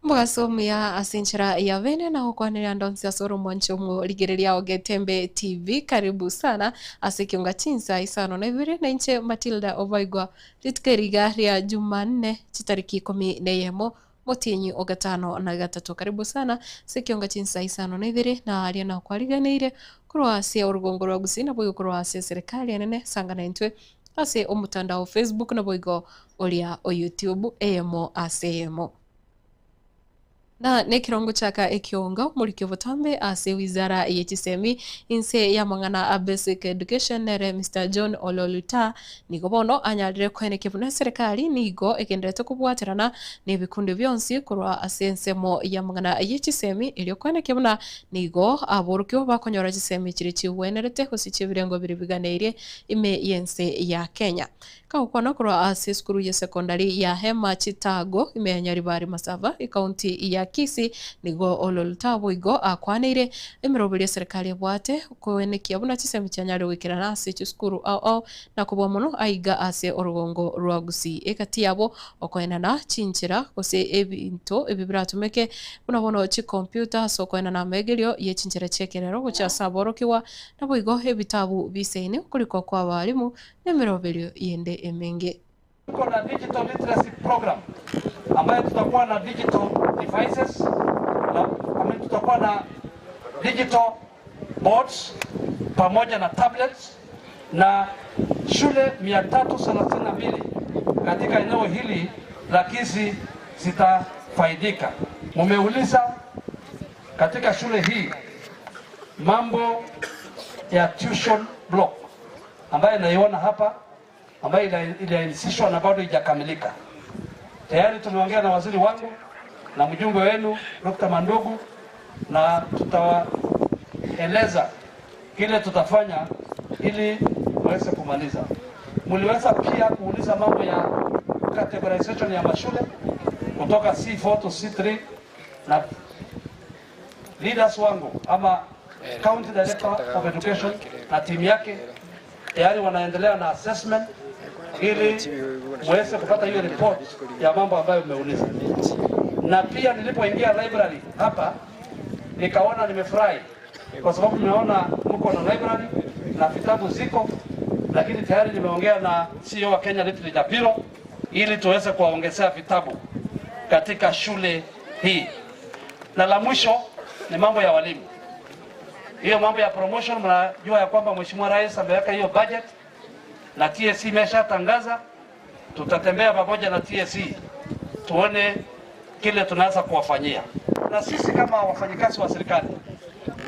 Mwagasomia ase enchera ya bene na gokwanera ndonsi ase oromwancho omorigereria Ogetembe TV. Karibu sana ase ekionga chinsa isano na ibere na inche Matilda Obaigwa rituko eriga ria Jumanne chitariki ikomi na eyemo motienyi ogatano na gatato. Karibu sana ase ekionga chinsa isano na ibere na aria nakwariganeire korwa ase orugongo rwa Gusii naboigo korwa ase eserekari enene sangana intwe ase omotandao Facebook naboigo oria o YouTube eyemo ase eyemo. Na nekerongo chaka ekionga omoriki obotambe ase wizara ye chisemi inse y'amang'ana a basic education nere Mr John Ololuta nigo bono anyarire koenekia buna eserekari nigo egenderete kobwaterana na ebikundi bionsi korwa ase ensemo y'amang'ana ye chisemi erio koenekia buna nigo aborokigwa bakonyora chisemi chiri chigwenerete gose chi'ebirengo biri biganeirie ime y'ense ya Kenya. Kagokwana korwa ase esukuru ya secondary ya Hema Chitago ime ya Nyaribari Masaba ekaunti ya Kisii nigo Ololuta boigo akwaneire emeroberi eserikali ebwate koenekia buna chisemi chianyare goikerana ase chisukuru ao ao na kobua mono aiga ase orugongo rwa Gusii. Egati yabo okoenana chinchera gose ebinto ebi biratumeke buna bono chicomputer ase okoenana amaegerio ye chinchera chi'ekerero gochia ase aborokigwa naboigo ebitabu biseine okorikwa kwa abarimu na emeroberio yende emenge. Tuko na digital literacy program ambayo tutakuwa na digital devices na, I mean, tutakuwa na digital boards pamoja na tablets na shule 332 katika eneo hili la Kisii zitafaidika. Mumeuliza katika shule hii mambo ya tuition block ambayo naiona hapa ambayo ilianzishwa na bado haijakamilika. Tayari tumeongea na waziri wangu na mjumbe wenu Dr. Mandugu na tutawaeleza kile tutafanya ili waweze kumaliza. Mliweza pia kuuliza mambo ya categorization ya mashule kutoka C4 to C3 na leaders wangu ama County Director of Education na timu yake tayari wanaendelea na assessment ili muweze kupata hiyo report ya mambo ambayo mmeuliza. Na pia nilipoingia library hapa nikaona nimefurahi kwa sababu nimeona mko na library na vitabu ziko, lakini tayari nimeongea na CEO wa Kenya Literature Bureau ili tuweze kuwaongezea vitabu katika shule hii. Na la mwisho ni mambo ya walimu. Hiyo mambo ya promotion, mnajua ya kwamba Mheshimiwa Rais ameweka hiyo budget na TSC imeshatangaza. Tutatembea pamoja na TSC tuone kile tunaweza kuwafanyia. Na sisi kama wafanyikazi wa serikali,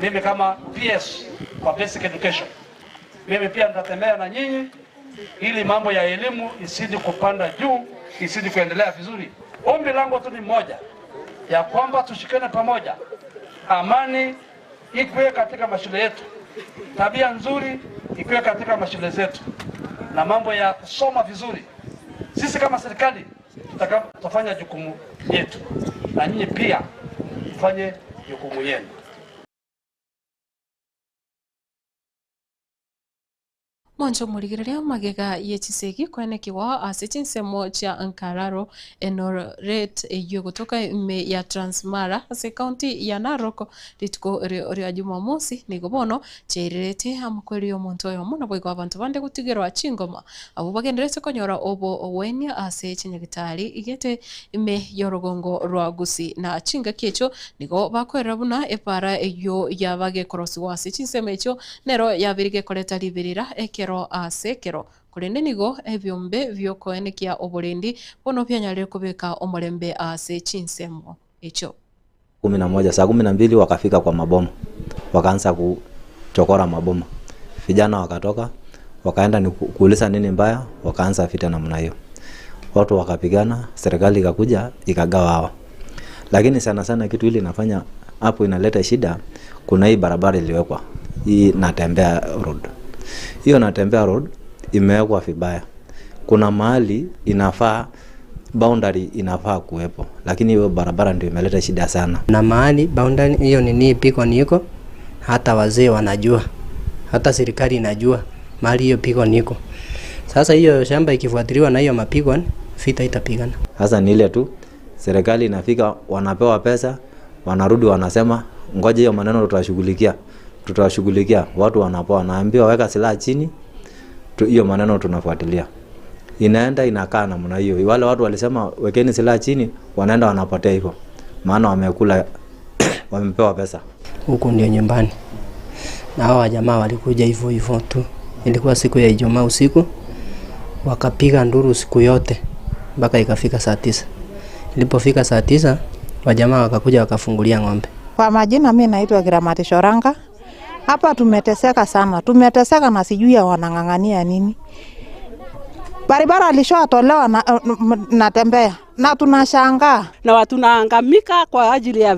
mimi kama PS kwa Basic Education, mimi pia nitatembea na nyinyi ili mambo ya elimu isidi kupanda juu, isidi kuendelea vizuri. Ombi langu tu ni moja, ya kwamba tushikane pamoja, amani ikuwe katika mashule yetu, tabia nzuri ikuwe katika mashule zetu, na mambo ya kusoma vizuri. Sisi kama serikali tutafanya jukumu yetu, na nyinyi pia mfanye jukumu yenu. Mwancho murigereria magega yechisegi kwenekiwa ase chinsemo chia Nkararo Enoret eyo gotoka ime ya Transmara ase county ya Narok rituko ria Jumamosi nigo bono cheirerete amakweri omonto oyomo naboigo abantu bande gutigerwa chingoma abo bagenderete konyora obo owenia ase chinyagitari igete ime yorogongo rwa Gusii na chinga kiecho nigo bakorera buna epara eyo yabagekorosiwa ase chinsemo echo nero yabirige koreta ribirira ekero ase kero korende nigo ebyombe byokoenekia oborendi bono byanyarire kubeka omorembe ase chinsemo echo. 11 saa 12 wakafika kwa maboma, wakaanza kuchokora maboma. Vijana wakatoka wakaenda ni kuuliza nini mbaya, wakaanza vita namna hiyo. Watu wakapigana, serikali ikakuja ikagawa hawa. Lakini sana sana kitu ile inafanya hapo inaleta shida, kuna hii barabara iliwekwa hii Natembea Road. Hiyo Natembea Road imewekwa vibaya. Kuna mahali inafaa boundary inafaa kuwepo, lakini hiyo barabara ndio imeleta shida sana. Na mahali boundary hiyo nini piko niko, hata wazee wanajua, hata serikali inajua mahali hiyo piko niko. Sasa hiyo shamba ikifuatiliwa na hiyo mapigo vita itapigana. Sasa ni ile tu Serikali inafika, wanapewa pesa, wanarudi wanasema ngoja hiyo maneno tutashughulikia, tutashughulikia. Watu wanapoa, wanaambiwa weka silaha chini, hiyo maneno tunafuatilia. Inaenda inakaa namna hiyo. Wale watu walisema wekeni silaha chini, wanaenda wanapotea hivyo, maana wamekula wamepewa pesa. Huku ndio nyumbani, na hawa jamaa walikuja hivyo hivyo tu. Ilikuwa siku ya Ijumaa usiku, wakapiga nduru siku yote mpaka ikafika saa 9. Ilipofika saa 9, wajamaa wakakuja wakafungulia ng'ombe. Kwa majina mimi naitwa Giramati Shoranga. Hapa tumeteseka sana, tumeteseka na sijui ya wanang'ang'ania nini. Barabara alishatolewa na, natembea na tunashangaa na tunaangamika kwa ajili ya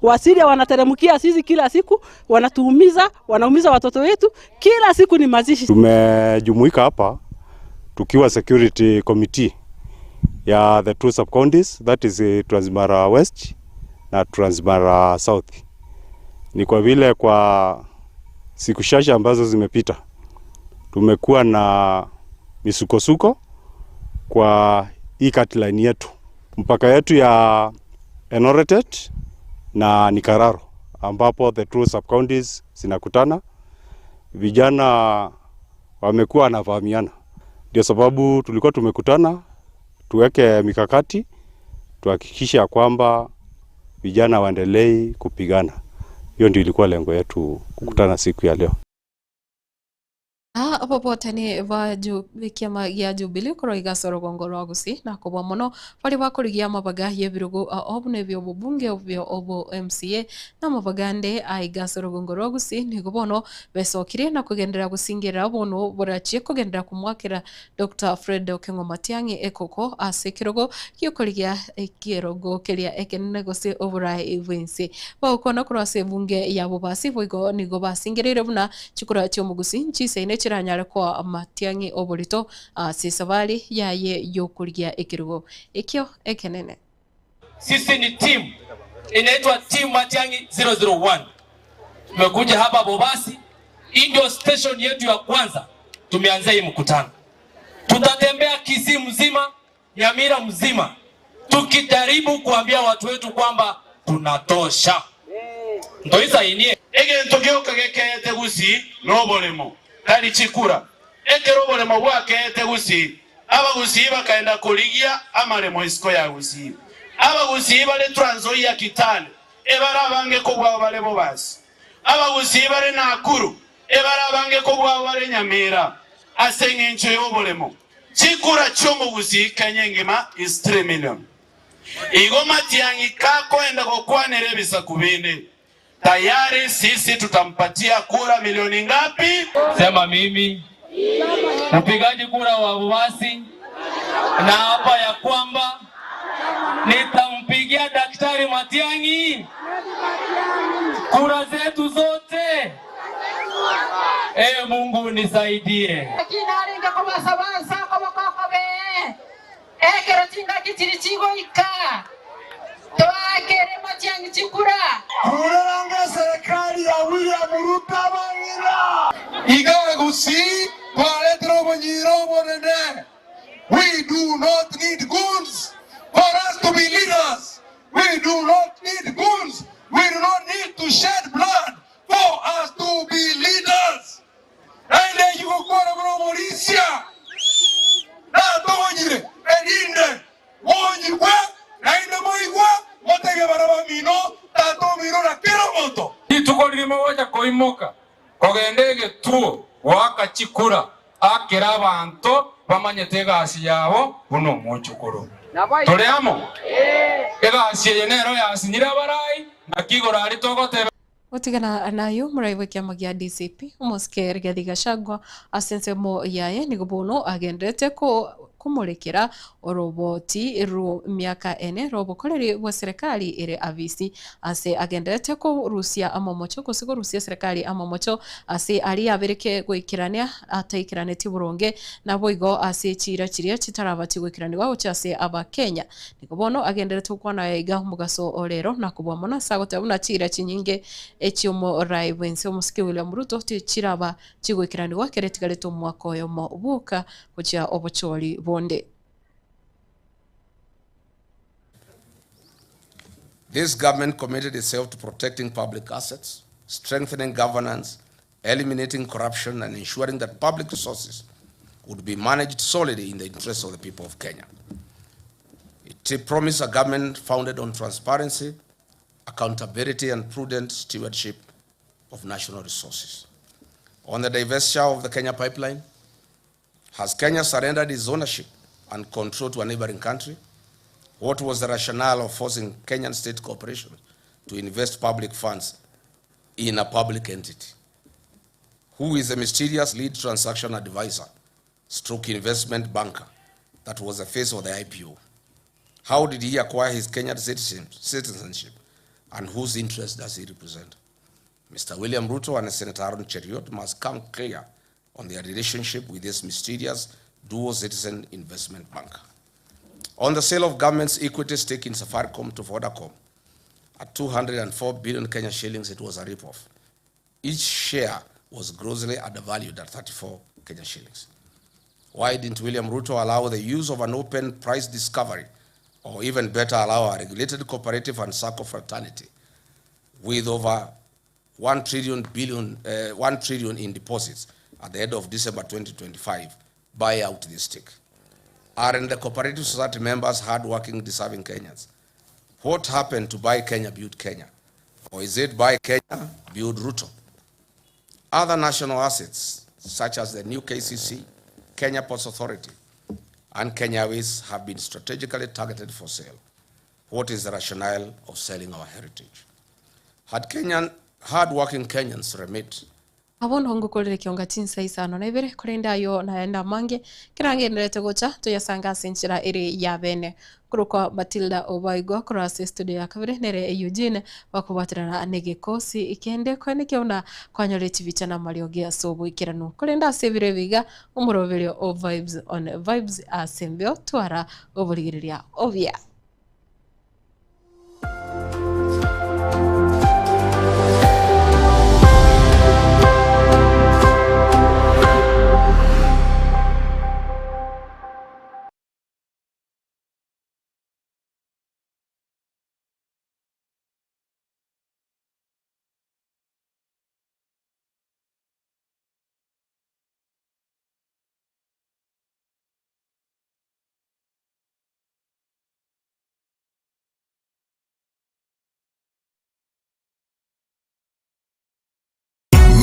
Wasiria wanateremkia sisi kila siku, wanatuumiza, wanaumiza watoto wetu kila siku, ni mazishi. Tumejumuika hapa tukiwa security committee ya the two sub counties, that is Transmara West na Transmara South. Ni kwa vile kwa siku chache ambazo zimepita tumekuwa na misukosuko kwa hii line yetu, mpaka yetu ya Enoretet na Nikararo, ambapo the two sub counties zinakutana. Vijana wamekuwa wanavamiana, ndio sababu tulikuwa tumekutana tuweke mikakati tuhakikishe ya kwamba vijana waendelei kupigana. Hiyo ndio ilikuwa lengo yetu kukutana siku ya leo. Ababotani ba kiama gia Jubilee koroiga sorogongo rwa Gusii na kubwa muno bari bakorigia mabaga y'ebirogo obu nebyo obubunge obyo obo MCA na mabagande aiga sorogongo rwa Gusii nigo bono besokire na kugendera gusingira bono borachie kugendera kumwakira Dr. Fred Okengo Matiang'i ekoko ase kirogo giokorigia ekirogo keria ekenene gose oburai bwensi bagokona korwa ase ebunge ya Bobasi boigo nigo basingirire buna chikura chiomugusi nchisaine chiranyare kwa Matiang'i oborito ase safari yaye yokorigia ekirogo ekio ekenene. Sisi ni team inaitwa Team Matiang'i 001. Tumekuja hapa Bobasi, hii ndio station yetu ya kwanza. Tumeanza hii mkutano. Tutatembea Kisii mzima, Nyamira mzima, tukijaribu kuambia watu wetu kwamba tunatosha. Ndoisainie egento gioka gekete Gusii noboremo tari chikura ekero oboremo bwakete Gusii abagusii bakaenda kurigia amaremo isiko ya Gusii abagusii bare Trans Nzoia Kitale ebara bange kobwa bare Bobasi abagusii bare Nakuru ebara bange kobwa bare Nyamira ase eng'encho y'oboremo chikura chiomo Gusii Kenya engima is 3 million igo Matiang'i kakwenda gokwanera ebisaku binde tayari sisi tutampatia kura milioni ngapi? Sema mimi mpigaji kura wa Bobasi na hapa ya kwamba nitampigia Daktari Matiang'i kura zetu zote. Mungu nisaidie. Kinaringa kobasabansa kobokokobe. Ekero chingaki chiri chigoika. Twakere Matiang'i chikura. Kuranga serikali ya William Ruto bang'ina. Igawe Gusii twaretera obonyiro obonene. We do not need guns for us to be leaders. We do not need guns. We do not need to shed blood for us to be leaders. Ende yugokora muno morisia. Natogonyire erinde wonyigwe nainde moigwe motege baraba mino tato mino na kero moto. Ituko ririmo gocha koimoka kogenda egetuo goaka chikura akera abanto bamanyete egasi yabo buno omochokoro tore amo egasi eye nero yasinyire abarai nakigoro ari togoteba. Otigana nayo muraiwe kiama gia DCP omosike Rigathi Gachagua ase ensemo yaye nigo bono agenderete ko kumurekera oroboti ru miaka ene robokoreri bwa serikali ere avisi ase agenderete ko rusia amamocho gose korusia serikali amamocho ase ari abereke goikerania ataikerane buronge nabo igo ase chira chiria chitarabati goikeranirwa gocha ase abakenya nigo bono agenderete gokwana iga omugaso orero na kubwa mono ase agoteba buna chira chinyinge echiomo rai bwense omosike William Ruto tichiraba chigoikeranirwa kere tigarete omwaka oyomo buka gochia obochori bonde. This government committed itself to protecting public assets, strengthening governance, eliminating corruption, and ensuring that public resources would be managed solely in the interests of the people of Kenya. It promised a government founded on transparency, accountability, and prudent stewardship of national resources. On the divestiture of the Kenya pipeline, has Kenya surrendered its ownership and control to a neighboring country? What was the rationale of forcing Kenyan state corporations to invest public funds in a public entity? Who is the mysterious lead transaction advisor, stroke investment banker, that was the face of the IPO? How did he acquire his Kenyan citizenship, and whose interest does he represent? Mr. William Ruto and Senator Aaron Cheruiyot must come clear on their relationship with this mysterious dual citizen investment banker. On the sale of government's equity stake in Safaricom to Vodacom at 204 billion Kenya shillings, it was a ripoff. Each share was grossly undervalued at 34 Kenya shillings. Why didn't William Ruto allow the use of an open price discovery, or even better, allow a regulated cooperative and SACCO fraternity with over 1 trillion billion, 1 trillion in deposits at the end of December 2025, buy out this stake? Aren't the cooperative society members hardworking, deserving Kenyans? What happened to Buy Kenya, Build Kenya? Or is it Buy Kenya, Build Ruto? Other national assets, such as the new KCC, Kenya Ports Authority, and Kenya Airways have been strategically targeted for sale. What is the rationale of selling our heritage? Had Kenyan, hardworking Kenyans remit Abono ngukorere kionga chinsa isano na ibere kurenda yo naenda mange kirangenderete gocha tuyasanga sinchira iri ya bene kurukwa Matilda Obaigwa kurase studio ya kabere nere Eugene bakubatirana negikosi ikende kwene kiona kwanyore chibicha na mariogia sobo ikiranu kurenda sebire biga umuroberio o vibes on vibes asembeo twara oburigereria obia.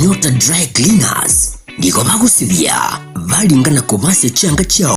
Nyota Dry Cleaners niko bagusibya balingana kobasya changa chao.